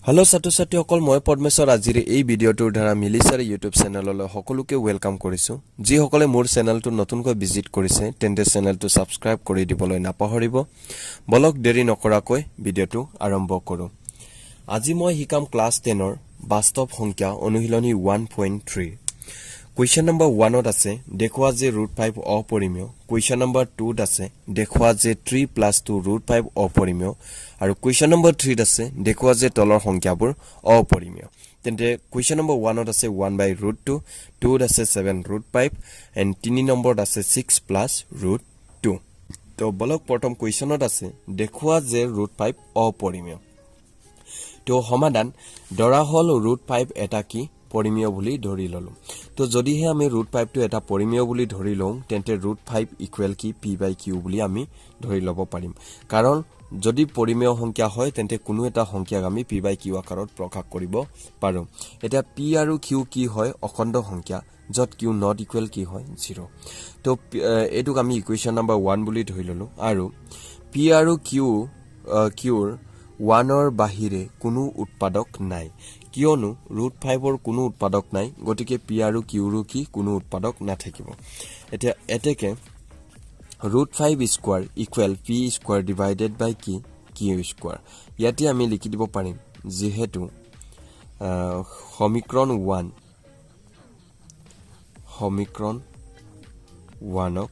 Hello' ছাত্ৰ ছাত্ৰীসকল, মই পদ্মেশ্বৰ। আজিৰ এই ভিডিঅ'টোৰ দ্বাৰা মিলিচাৰ ইউটিউব চেনেললৈ সকলোকে welcome কৰিছোঁ। যিসকলে মোৰ চেনেলটো নতুনকৈ ভিজিট কৰিছে, তেন্তে চেনেলটো ছাবস্ক্ৰাইব কৰি দিবলৈ নাপাহৰিব। বলক, দেৰি নকৰাকৈ ভিডিঅ'টো আৰম্ভ কৰোঁ। আজি মই শিকাম ক্লাছ 10ৰ বাস্তৱ সংখ্যা অনুশীলনী 1.3। কুৱেশ্যন নম্বৰ 1ত আছে, দেখুওৱা যে ৰুট 5 অপৰিমেয়। কুৱেশ্যন নম্বৰ 2ত আছে, দেখুওৱা যে 3 প্লাছ 2 ৰুট 5 অপৰিমেয়। আৰু কুৱেশ্যন নম্বৰ 3ত আছে, দেখুওৱা যে তলৰ সংখ্যাবোৰ অপৰিমেয়। তেন্তে কুৱেশ্যন নম্বৰ 1ত আছে 1 বাই ৰুট 2, 2ত আছে 7 ৰুট 5 এণ্ড 3 নম্বৰত আছে 6 প্লাছ ৰুট 2। তো বলক, প্ৰথম কুৱেশ্যনত আছে, দেখুওৱা যে ৰুট 5 অপৰিমেয়। তো সমাধান, ধৰা হ'ল ৰুট 5 এটা কি পৰিমেয় বুলি ধৰি ল'লোঁ। তো যদিহে আমি ৰুট 5টো এটা পৰিমেয় বুলি ধৰি লওঁ, তেন্তে ৰুট 5 ইকুৱেল কি পি বাই কিউ বুলি আমি ধৰি ল'ব পাৰিম। কাৰণ যদি পৰিমেয় সংখ্যা হয়, তেন্তে কোনো এটা সংখ্যাক আমি পি বাই কিউ আকাৰত প্ৰকাশ কৰিব পাৰোঁ। এতিয়া পি আৰু কিউ কি হয়? অখণ্ড সংখ্যা, য'ত কিউ not equal কি হয়? জিৰ'। তো এইটোক আমি ইকুৱেশ্যন নাম্বাৰ 1 বুলি ধৰি ল'লোঁ। আৰু পি আৰু কিউৰ 1ৰ বাহিৰে কোনো উৎপাদক নাই। কিয়নো ৰুট 5ৰ কোনো উৎপাদক নাই, গতিকে পি আৰু কিউৰো কি কোনো উৎপাদক নাথাকিব। এতিয়া এতেকে root 5 square equal P square divided by কি কিউ স্কোৱাৰ। ইয়াতে আমি লিখি দিব পাৰিম, যিহেতু সমীকৰণ 1ক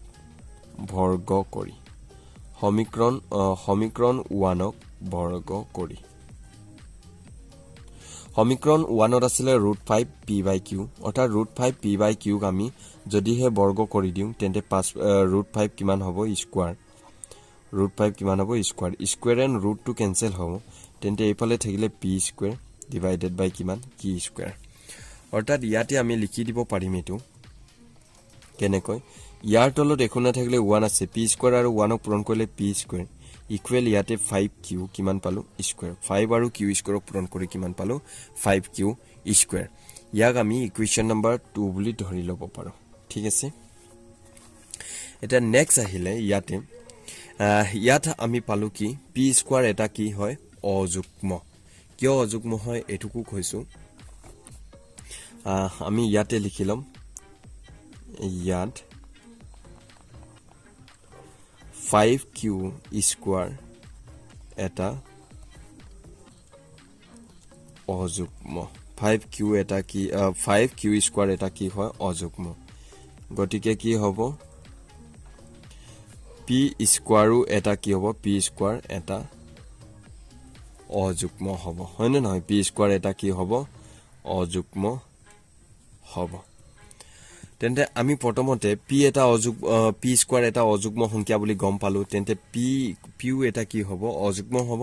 বৰ্গ কৰি, সমীকৰণ 1ক বৰ্গ কৰি, সমীকৰণ 1ত আছিলে ৰুট 5 পি বাই কিউ, অৰ্থাৎ ৰুট 5 পি বাই কিউক আমি যদিহে বৰ্গ কৰি দিওঁ, তেন্তে 5 ৰুট 5 কিমান হ'ব? স্কোৱাৰ। ৰুট 5 কিমান হ'ব? স্কোৱাৰ। স্কোৱাৰ এণ্ড ৰুটটো কেঞ্চেল হ'ব। তেন্তে এইফালে থাকিলে পি স্কুৱেৰ ডিভাইডেড বাই কিমান? Q square. অৰ্থাৎ ইয়াতে আমি লিখি দিব পাৰিম এইটো কেনেকৈ? ইয়াৰ তলত একো নাথাকিলে 1 আছে। পি স্কুৱেৰ আৰু 1ক পূৰণ কৰিলে পি স্কুৱেৰ ইকুৱেল ইয়াতে 5 কিউ কিমান পালোঁ? স্কুৱেৰ। 5 আৰু কিউ স্কুৱেৰক পূৰণ কৰি কিমান পালোঁ? 5 কিউ স্কুৱেৰ। ইয়াক আমি ইকুৱেশ্যন নম্বৰ 2 বুলি ধৰি ল'ব পাৰোঁ। ঠিক আছে। এতিয়া নেক্সট আহিলে ইয়াতে ইয়াত আমি পালোঁ কি পি স্কুৱাৰ এটা কি হয়? অযুগ্ম। কিয় অযুগ্ম হয়, এইটোকো কৈছোঁ। আমি ইয়াতে লিখি ল'ম, ইয়াত 5 কিউ স্কুৱাৰ এটা অযুগ্ম। 5 কিউ এটা কি, 5 কিউ স্কুৱাৰ এটা কি হয়? অযুগ্ম। গতিকে কি হ'ব? পি স্কুৱাৰো এটা কি হ'ব? পি স্কুৱাৰ এটা অযুগ্ম হ'ব, হয়নে নহয়? পি স্কুৱাৰ এটা কি হ'ব? অযুগ্ম হ'ব। তেন্তে আমি প্ৰথমতে পি স্কুৱাৰ এটা অযুগ্ম সংখ্যা বুলি গম পালোঁ। তেন্তে পিও এটা কি হ'ব? অযুগ্ম হ'ব।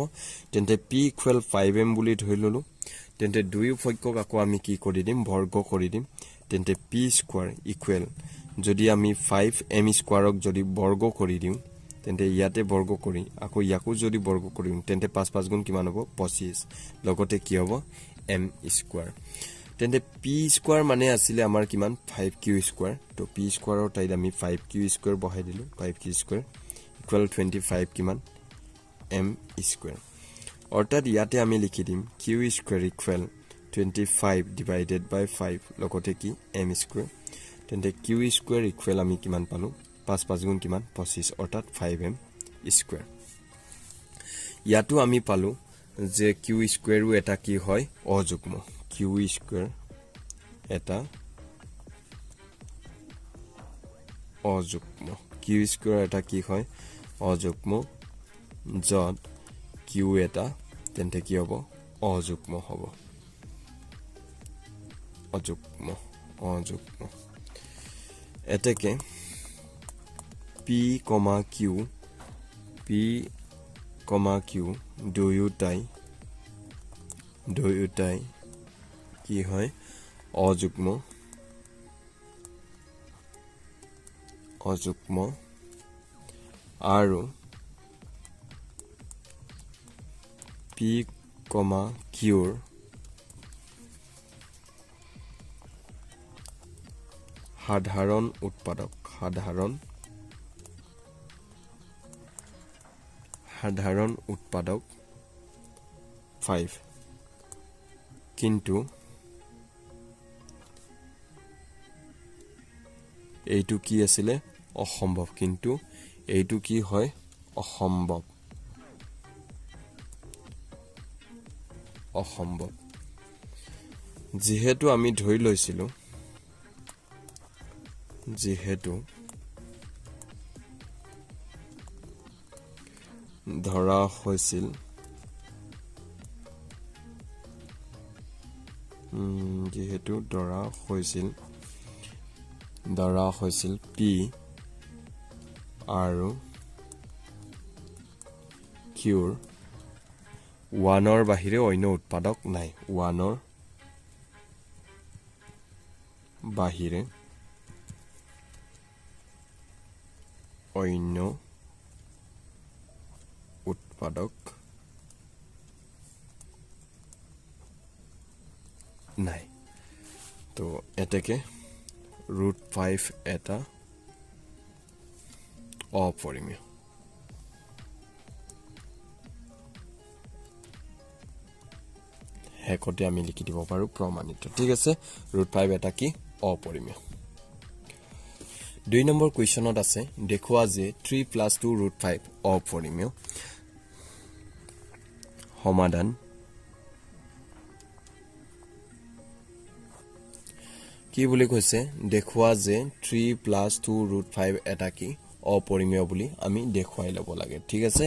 তেন্তে পি ইকুৱেল 5 এম বুলি ধৰি ল'লোঁ। তেন্তে দুয়ো পক্ষক আকৌ আমি কি কৰি দিম? বৰ্গ কৰি দিম। তেন্তে পি স্কুৱাৰ ইকুৱেল, যদি আমি 5 এম স্কুৱাৰক যদি বৰ্গ কৰি দিওঁ, তেন্তে ইয়াতে বৰ্গ কৰি আকৌ ইয়াকো যদি বৰ্গ কৰি দিওঁ, তেন্তে 5 5 গুণ কিমান হ'ব? 25। লগতে কি হ'ব? M square. তেন্তে পি স্কুৱাৰ মানে আছিলে আমাৰ কিমান? 5 কিউ স্কুৱাৰ। তো পি স্কুৱাৰৰ ঠাইত আমি 5 কিউ স্কুৱাৰ বহাই দিলোঁ। 5 কিউ স্কুৱাৰ ইকুৱেল 25 কিমান? M square. অৰ্থাৎ ইয়াতে আমি লিখি দিম Q square equal 25 divided by 5, লগতে কি? M square. তেন্তে কিউ স্কুৱেৰ ইকুৱেল আমি কিমান পালোঁ? 5 5 গুণ কিমান? 25, অৰ্থাৎ 5 এম স্কুৱেৰ। ইয়াতো আমি পালোঁ যে কিউ স্কুৱেৰো এটা কি হয়? অযুগ্ম। কিউ স্কুৱেৰ এটা অযুগ্ম। কিউ স্কুৱেৰ এটা কি হয়? অযুগ্ম, য'ত কিউ এটা তেন্তে কি হ'ব? অযুগ্ম হ'ব। অযুগ্ম, অযুগ্ম। এতেকে পি কমা কিউ দুয়োটাই কি হয়? অযুগ্ম, অযুগ্ম আৰু পি কমা কিউৰ সাধাৰণ উৎপাদক, সাধাৰণ উৎপাদক 5। কিন্তু এইটো কি আছিলে অসম্ভৱ, কিন্তু এইটো কি হয় অসম্ভৱ, অসম্ভৱ। যিহেতু আমি ধৰি লৈছিলোঁ, যিহেতু ধৰা হৈছিল যিহেতু ধৰা হৈছিল পি আৰু কিউৰ ওৱানৰ বাহিৰে অন্য উৎপাদক নাই, ওৱানৰ বাহিৰে অন্য উৎপাদক নাই। তো এতেকে √5 এটা অপৰিমেয়। শেষতে আমি লিখি দিব পাৰোঁ প্ৰমাণিত। ঠিক আছে, √5 এটা কি অপৰিমেয়। 2 নম্বৰ কুৱেশ্যনত আছে দেখুওৱা যে 3 + 2 √5 অপৰিমেয়। সমাধান কি বুলি কৈছে, দেখুওৱা যে 3 + 2 √5 এটা কি অপৰিমেয় বুলি আমি দেখুৱাই ল'ব লাগে। ঠিক আছে,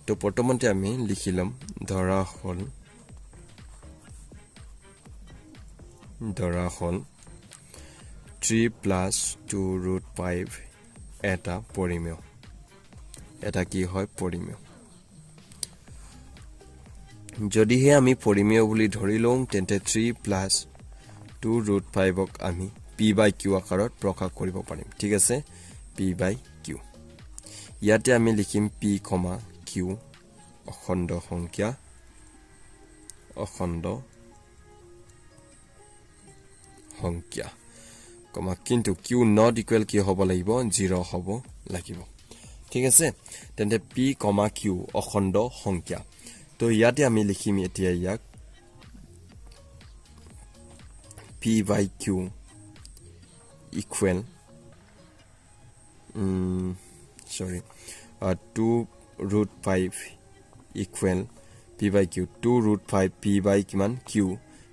তো প্ৰথমতে আমি লিখি ল'ম ধৰা হ'ল 3 + 2 √5 এটা পৰিমেয়, এটা কি হয় পৰিমেয়। যদিহে আমি পৰিমেয় বুলি ধৰি লওঁ তেন্তে 3 + 2 √5 আমি p/q আকাৰত প্ৰকাশ কৰিব পাৰিম। ঠিক আছে, p/q ইয়াতে আমি লিখিম p, q অখণ্ড সংখ্যা, অখণ্ড সংখ্যা, কিন্তু q not equal কি হ'ব লাগিব 0 হ'ব লাগিব। ঠিক আছে, তেন্তে p, q অখণ্ড সংখ্যা। তো ইয়াতে আমি লিখিম এতিয়া ইয়াক p/q equal 2 √5 equal p/q 2 √5 p/ কিমান q,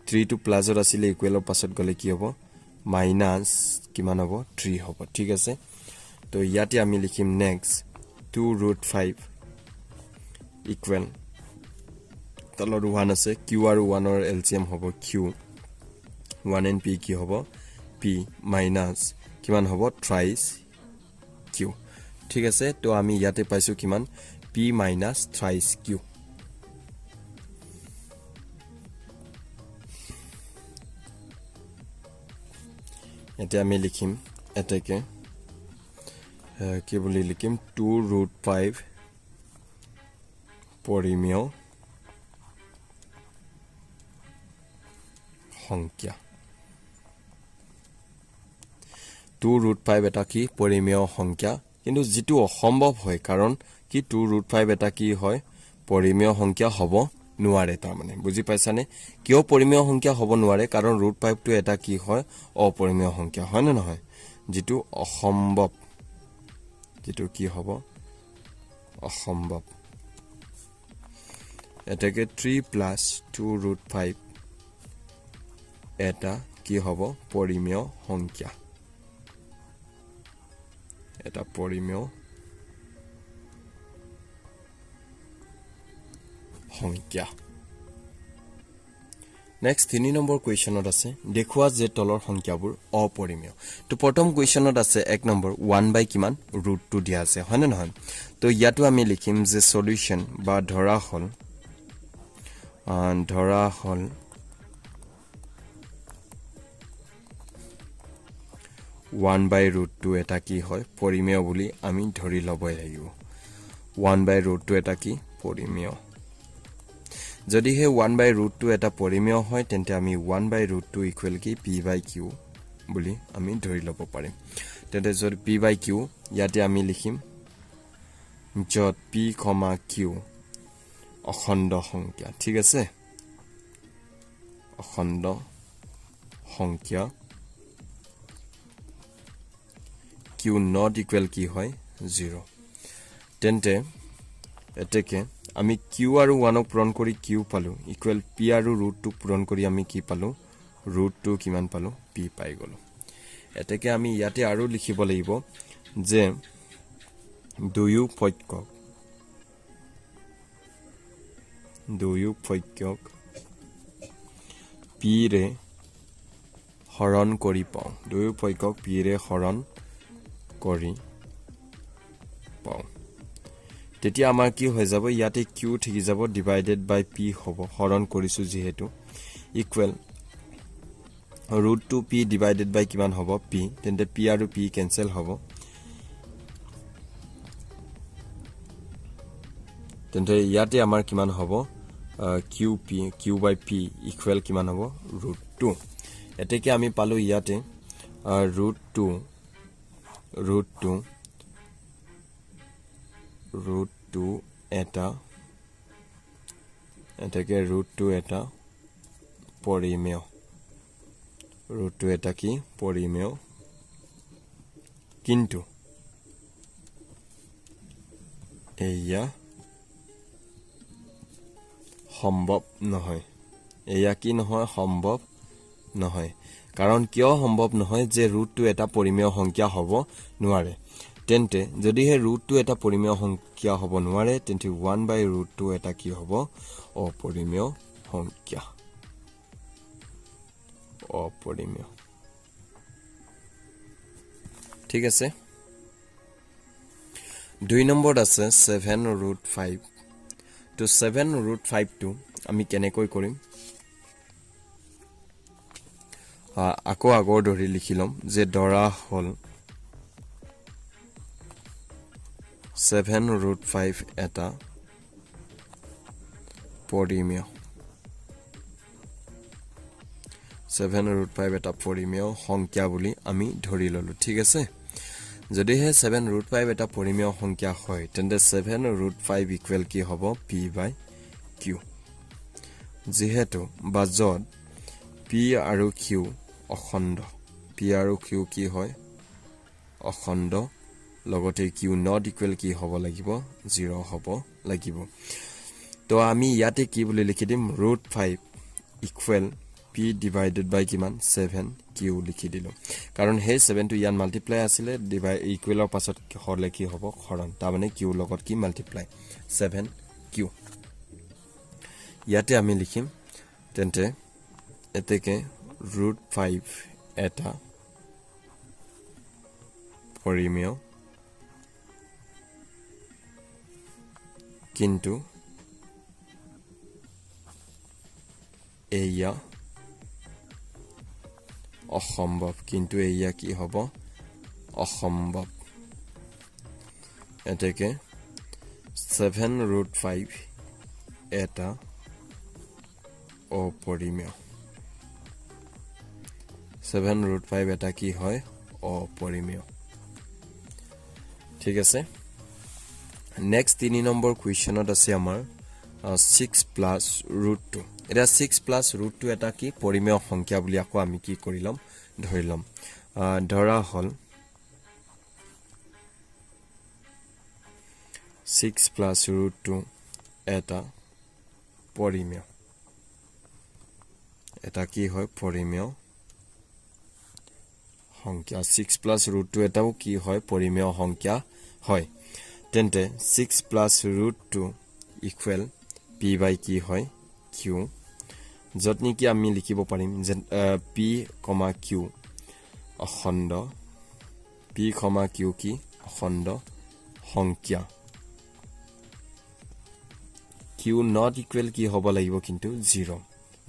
3 টো প্লাছত আছিলে ইকুৱেলৰ পাছত গ'লে কি হ'ব মাইনাছ কিমান হ'ব 3 হ'ব। ঠিক আছে, তো ইয়াতে আমি লিখিম নেক্সট 2 √5 ইকুৱেল তলত 1 আছে, q আৰু 1 ৰ এলচিএম হ'ব q, 1 and p কি হ'ব p minus কিমান হ'ব থ্ৰাইছ q। ঠিক আছে, তো আমি ইয়াতে পাইছো কিমান p minus thrice q। এতিয়া আমি লিখিম এতেকে কি বুলি লিখিম 2 √5 পৰিমেয় সংখ্যা। 2 √5 এটা কি পৰিমেয় সংখ্যা, কিন্তু যিটো অসম্ভৱ হয়, কাৰণ কি 2 √5 এটা কি হয় পৰিমেয় সংখ্যা হ'ব নোৱাৰে। তাৰমানে বুজি পাইছানে কিয় পৰিমেয় সংখ্যা হ'ব নোৱাৰে, কাৰণ √5টো এটা কি হয় অপৰিমেয় সংখ্যা হয় নে নহয়, যিটো অসম্ভৱ, যিটো কি হ'ব অসম্ভৱ। এতেকে 3 + 2 √5 এটা কি হ'ব পৰিমেয় সংখ্যা, এটা পৰিমেয় সংখ্যা। নেক্সট 3 নম্বৰ কুৱেশ্যনত আছে দেখুওৱা যে তলৰ সংখ্যাবোৰ অপৰিমেয়। তো প্ৰথম কুৱেশ্যনত আছে 1 নম্বৰ 1/ কিমান √2 দিয়া আছে হয় নে নহয়। তো ইয়াতো আমি লিখিম যে সলিউশ্যন বা ধৰা হ'ল 1/√2 এটা কি হয় পৰিমেয় বুলি আমি ধৰি ল'বই লাগিব। 1/√2 এটা কি পৰিমেয়, যদিহে 1/√2 এটা পৰিমেয় হয় তেন্তে আমি 1/√2 ইকুৱেল কি p/q বুলি আমি ধৰি ল'ব পাৰিম। তেন্তে যদি p/q ইয়াতে আমি লিখিম য'ত p, q অখণ্ড সংখ্যা। ঠিক আছে, অখণ্ড সংখ্যা, কিউ not equal কি হয় 0। তেন্তে এতেকে আমি কিউ আৰু 1ক পূৰণ কৰি কিউ পালোঁ, ইকুৱেল পি আৰু ৰুট 2 পূৰণ কৰি আমি কি পালোঁ, ৰুট 2 কিমান পালোঁ, পি পাই গ'লোঁ। এতেকে আমি ইয়াতে আৰু লিখিব লাগিব যে দুয়ো পক্ষক পিৰে হৰণ কৰি পাওঁ, দুয়ো পক্ষক পিৰে হৰণ কৰি পাওঁ। তেতিয়া আমাৰ কি হৈ যাব, ইয়াতে কিউ থাকি যাব, ডিভাইডেড বাই পি হ'ব, হৰণ কৰিছোঁ যিহেতু, equal root 2 P divided by কিমান হ'ব, পি। তেন্তে পি আৰু পি কেঞ্চেল হ'ব। তেন্তে ইয়াতে আমাৰ কিমান হ'ব, Q P, Q by P equal কিমান হ'ব, ৰুট 2। এতেকে আমি পালোঁ ইয়াতে ৰুট 2 এটা, এতেকে ৰুট 2 এটা পৰিমেয়, ৰুট 2 এটা কি পৰিমেয়, কিন্তু এয়া সম্ভৱ নহয়। এয়া কি নহয়, সম্ভৱ নহয়। কাৰণ কিয় সম্ভৱ নহয়, যে ৰুট 2 এটা পৰিমেয় সংখ্যা হ'ব নোৱাৰে। তেন্তে যদিহে ৰুট 2 এটা পৰিমেয় সংখ্যা হ'ব নোৱাৰে, তেন্তে 1/√2 এটা কি হ'ব, অপৰিমেয় সংখ্যা, অপৰিমেয়। ঠিক আছে। 2 নম্বৰত আছে 7√5। তো 7√5টো আমি কেনেকৈ কৰিম, আকৌ আগৰ ধৰি লিখি ল'ম যে ধৰা হ'ল 7√5 এটা পৰিমেয়, 7√5 এটা পৰিমেয় সংখ্যা বুলি আমি ধৰি ল'লোঁ। ঠিক আছে। যদিহে 7√5 এটা পৰিমেয় সংখ্যা হয়, তেন্তে 7√5 ইকুৱেল কি হ'ব, পি বাই কিউ। যিহেতু বা য'ত পি আৰু কিউ অখণ্ড, পি আৰু কিউ কি হয়, অখণ্ড, লগতে কিউ not equal কি হ'ব লাগিব, 0 হ'ব লাগিব। তো আমি ইয়াতে কি বুলি লিখি দিম, √5 ইকুৱেল পি ডিভাইডেড বাই কিমান, 7 কিউ লিখি দিলোঁ। কাৰণ সেই 7টো ইয়াত মাল্টিপ্লাই আছিলে, ডিভাই ইকুৱেলৰ পাছত হ'লে কি হ'ব, হৰণ, তাৰমানে কিউৰ লগত কি মাল্টিপ্লাই, 7 কিউ। ইয়াতে আমি লিখিম তেন্তে এতেকে √5 এটা পৰিমেয়, কিন্তু এয়া অসম্ভৱ, কিন্তু এয়া কি হ'ব, অসম্ভৱ। এতেকে 7√5 এটা অপৰিমেয়, 7√5 এটা কি হয়, অপৰিমেয়। ঠিক আছে। নেক্সট 3 নম্বৰ কুৱেশ্যনত আছে আমাৰ 6 + √2। এতিয়া 6 + √2 এটা কি পৰিমেয় সংখ্যা বুলি আকৌ আমি কি কৰি ল'ম, ধৰি ল'ম। ধৰা হ'ল 6 + √2 এটা পৰিমেয়, এটা কি হয়, পৰিমেয় সংখ্যা। 6 + √2 এটাও কি হয়, পৰিমেয় সংখ্যা হয়। তেন্তে 6 + √2 ইকুৱেল পি বাই কি হয়, কিউ, য'ত নেকি আমি লিখিব পাৰিম যে পি কমা কিউ অখণ্ড, পি কমা কিউ কি অখণ্ড সংখ্যা, কিউ not equal কি হ'ব লাগিব কিন্তু 0,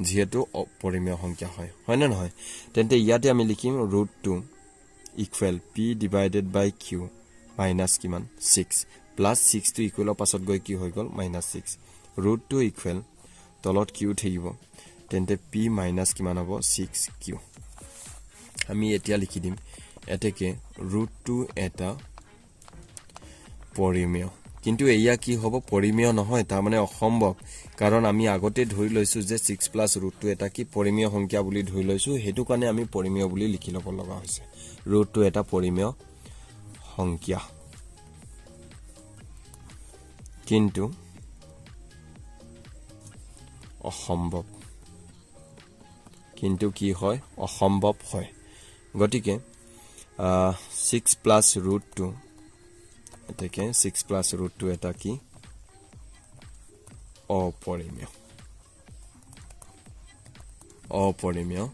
যিহেতু পৰিমেয় সংখ্যা হয়, হয় নে নহয়। তেন্তে ইয়াতে আমি লিখিম √2 equal P divided by Q minus কিমান, 6 প্লাছ 6টো ইকুৱেলৰ পাছত গৈ কি হৈ গ'ল, মাইনাছ 6, √2 ইকুৱেল তলত কিউ থাকিব, তেন্তে পি মাইনাছ কিমান হ'ব, 6 কিউ। আমি এতিয়া লিখি দিম এতেকে √2 এটা পৰিমেয়, কিন্তু এয়া কি হ'ব? পৰিমেয় নহয়, তাৰমানে অসম্ভৱ। কাৰণ আমি আগতে ধৰি লৈছোঁ যে ছিক্স প্লাছ ৰুট টু এটা কি পৰিমেয় সংখ্যা বুলি ধৰি লৈছোঁ, সেইটো কাৰণে আমি পৰিমেয় বুলি লিখি ল'ব লগা হৈছে। ৰুট টু এটা পৰিমেয় সংখ্যা, কিন্তু অসম্ভৱ। কিন্তু কি হয়? অসম্ভৱ হয়। গতিকে ছিক্স প্লাছ ৰুট টু, এতেকে ছিক্স প্লাছ ৰুট টু এটা কি? অপৰিমেয়, অপৰিমেয়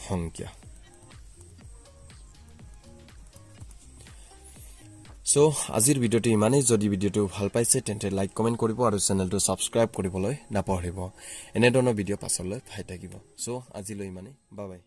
সংখ্যা। চ' আজিৰ ভিডিঅ'টো ইমানেই। যদি ভিডিঅ'টো ভাল পাইছে, তেন্তে লাইক, কমেণ্ট কৰিব আৰু চেনেলটো ছাবস্ক্ৰাইব কৰিবলৈ নাপাহৰিব। এনেধৰণৰ ভিডিঅ' পাছলৈ পাই থাকিব। চ' আজিলৈ ইমানেই, বাই বাই।